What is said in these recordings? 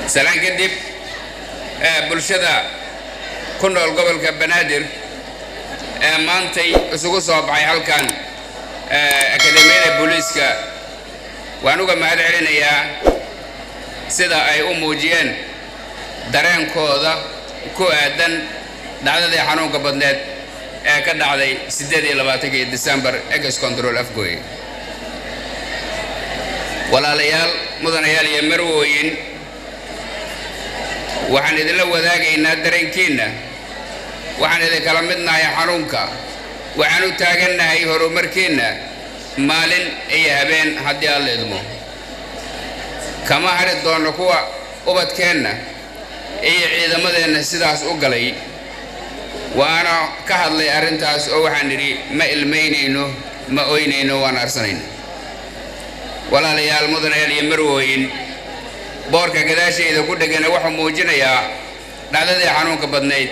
Salaan kadib, bulshada ku nool gobolka Banaadir ee maantay isugu soo baxay halkan akademiyada booliiska, waan uga mahad celinayaa sida ay u muujiyeen dareenkooda ku aadan dhacdadii xanuunka badneed ee ka dhacday 28-kii December Ex Control Afgooye. Walaalayaal, mudanayaal iyo marwooyin, waxaan idinla wadaagaynaa dareenkiinna. Waxaan idinkala midnahay xanuunka. Waxaan u taagannahay horumarkiinna maalin iyo habeen haddii Alla idmo. Kama hari doonno kuwa ubadkeenna iyo ciidamadeenna sidaas u galay. Waana ka hadlay arrintaas oo waxaan idhi ma ilmaynayno, ma oynayno, waan arsanayno. Walaalayaal, mudanayaal iyo marwooyin, boorka gadaashayda ku dhegana wuxuu muujinayaa dhacdadii xanuunka badnayd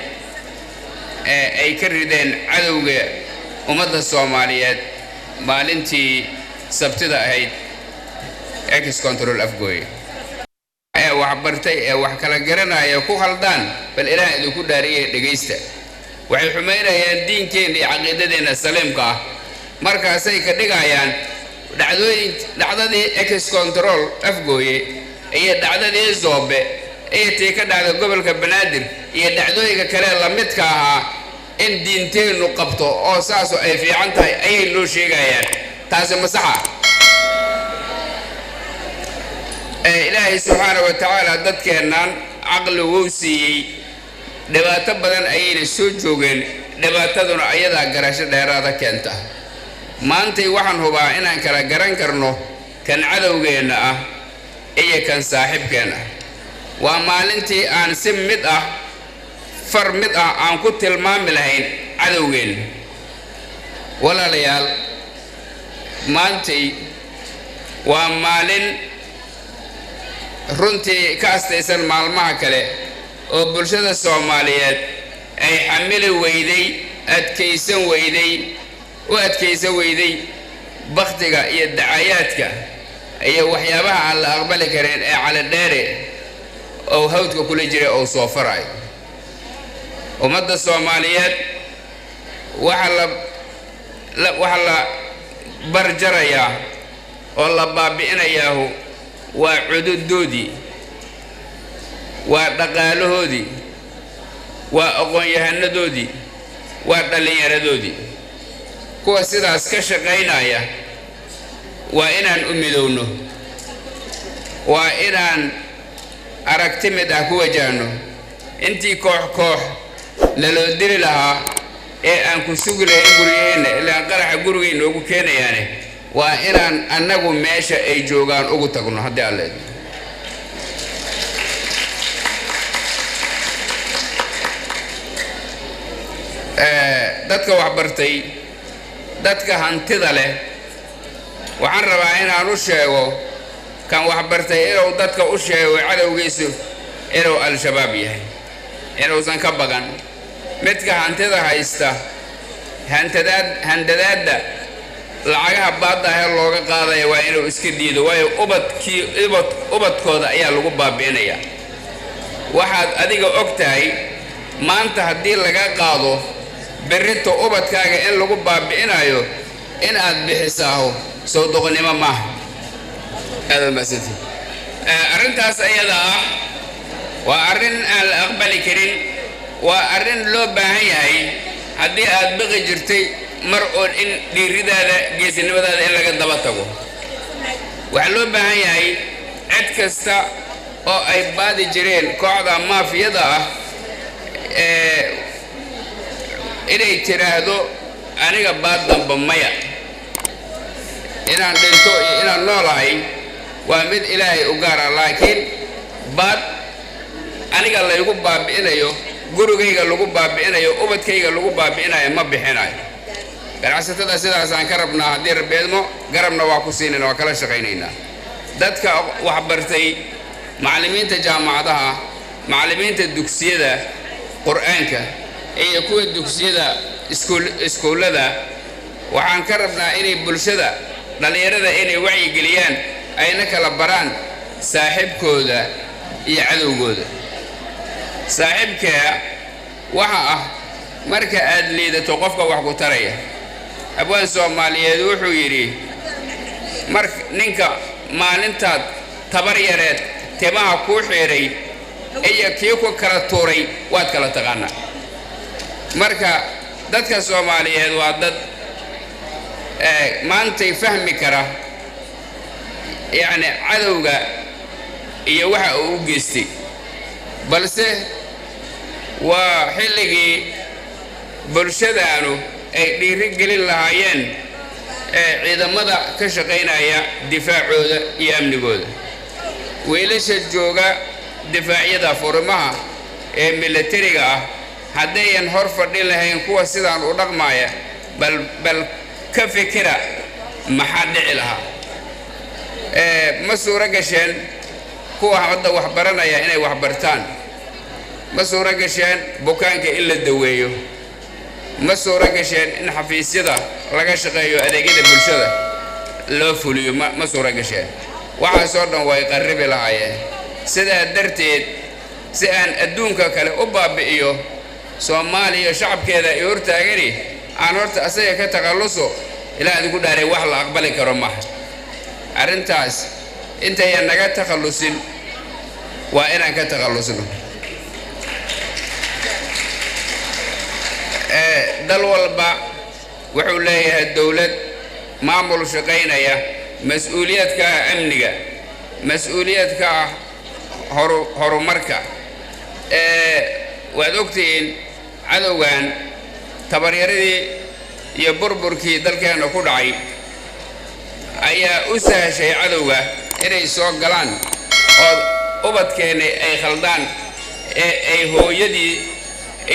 ee ay ka rideen cadowga ummadda Soomaaliyeed maalintii Sabtida ahayd Ex Control Afgooye. Ee waxbartay ee wax kala garanaya ku khaldaan, bal Ilaah idinku dhaariyay, dhegaysta. Waxay xumaynayaan diinkeenna iyo caqiidadeenna saliimka ah. Markaasay ka dhigayaan dhacdooyin, dhacdadii Ex Control Afgooye iyo dhacdadii Zoobe iyo tii ka dhacda gobolka Banaadir iyo dhacdooyinka kale lamidka ahaa in diinteennu qabto oo saasu ay fiican tahay ayay noo sheegayaan. Taasi ma saxa? Ilaahay subxaana wa tacaala dadkeennan caqli wou siiyey. Dhibaato badan ayayna soo joogeen, dhibaataduna ayadaa garasho dheeraada keenta. Maantay waxaan hubaa inaan kala garan karno kan cadowgeenna ah iyo kan saaxiibkeenna ah. Waa maalintii aan si mid ah, far mid ah aan ku tilmaami lahayn cadowgeenna. Walaalayaal, maantay waa maalin runtii ka astaysan maalmaha kale oo bulshada Soomaaliyeed ay xamili weyday, adkaysan weyday, u adkaysan weyday bakhtiga iyo dacayaadka iyo waxyaabaha aan la aqbali karin ee Calidheere oo hawdka kula jiray oo soo farayo ummadda Soomaaliyeed. Waxaa la barjarayaa oo la baabi'inayaahu waa cududoodii, waa dhaqaalahoodii, waa aqoon-yahanadoodii, waa dhallinyaradoodii. Kuwa sidaas ka shaqaynaya waa inaan u midowno, waa inaan aragti mid ah ku wajahno. Intii koox koox naloo dili lahaa ee aan ku sugi lahayn guryaheenna, ilaan qaraxa gurigay noogu keenayaane, waa inaan annagu meesha ay joogaan ugu tagno haddii Alla idmo. Dadka waxbartay, dadka hantida leh, waxaan rabaa inaan u sheego kan waxbartay inuu dadka u sheego cadowgiisu inuu Al-Shabaab yahay, inuusan ka baqan. Midka hantida haysta, hantadaad handadaadda lacagaha baadda ahee looga qaadaya waa inuu iska diido, waayo ubadkii ubad ubadkooda ayaa lagu baabi'inayaa. Waxaad adiga og tahay maanta haddii laga qaado, berrito ubadkaaga in lagu baabi'inayo in aad bixisaaho sow doqonnimo maaha? Aad mahadsantihi. Arrintaas ayada ah waa arrin aan la aqbali karin. Waa arrin loo baahan yahay haddii aad biqi jirtay mar oon in dhiiridaada, geesinimadaada in laga daba tago. Waxaa loo baahan yahay cid kasta oo ay baadi jireen kooxda maafiyada ah ee inay tiraahdo: "Aniga baad damba maya. Inaan dhinto iyo inaan noolahay waa mid Ilaahay u gaara, laakiin baad aniga laygu baabi'inayo, gurigayga lagu baabi'inayo, ubadkayga lagu baabi'inayo ma bixinayo." Ganacsatada sidaasaan ka rabnaa haddii Rabbi idmo. Garabna waa ku siinayna, waa kala shaqaynaynaa. Dadka waxbartay, macallimiinta jaamacadaha, macallimiinta dugsiyada Qur'aanka iyo kuwa dugsiyada iskuullada, waxaan ka rabnaa inay bulshada dhallinyarada inay wacyigeliyaan, ayna kala baraan saaxiibkooda iyo cadowgooda. Saaxiibkaa waxa ah marka aad liidato qofka wax ku taraya. Abwaan Soomaaliyeed wuxuu yidhi, mar ninka maalintaad tabar yareed timaha kuu xiidhay iyo kii ku kala tuuray waad kala taqaanaa. Marka dadka Soomaaliyeed waa dad maantay fahmi kara yacni cadowga iyo waxa uu u geystay, balse waa xilligii bulshadaanu ay dhiiri gelin lahaayeen ee ciidamada ka shaqaynaya difaacooda iyo amnigooda. Wiilasha jooga difaacyada furimaha ee milatariga ah haddayan hor fadhin lahayn kuwa sidaan u dhaqmaaya, bal ka fikira maxaa dhici lahaa? Ma suuro gasheen kuwa hadda wax baranaya inay wax bartaan? Ma suuro gasheen bukaanka in la daweeyo? Ma suuro gasheen in xafiisyada laga shaqeeyo, adeegyada bulshada loo fuliyo? Ma suuro gasheen? Waxaasoo dhan way qarribi lahaayeen. Sidaa darteed, si aan adduunka kale u baabi'iyo Soomaaliya shacabkeeda ay hortaagani, aan horta asaga ka takhalluso. Ilaa adigu dhaaray, wax la aqbali karo maaha arrintaas. Intayan naga takhallusin waa inaan ka takhallusno. Dal walba wuxuu leeyahay dowlad maamul shaqaynaya, mas-uuliyad ka ah amniga, mas-uuliyad ka ah horumarka. Waad ogtihiin cadowgan tabaryaradii iyo burburkii dalkeenna ku dhacay ayaa u sahashay cadowga inay soo galaan oo ubadkeenna ay khaldaan, ee ay hooyadii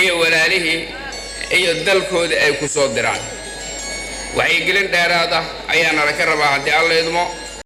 iyo walaalihii iyo dalkooda ay ku soo diraan. Wacyigelin dheeraad ah ayaana laka rabaa haddii Alla idmo.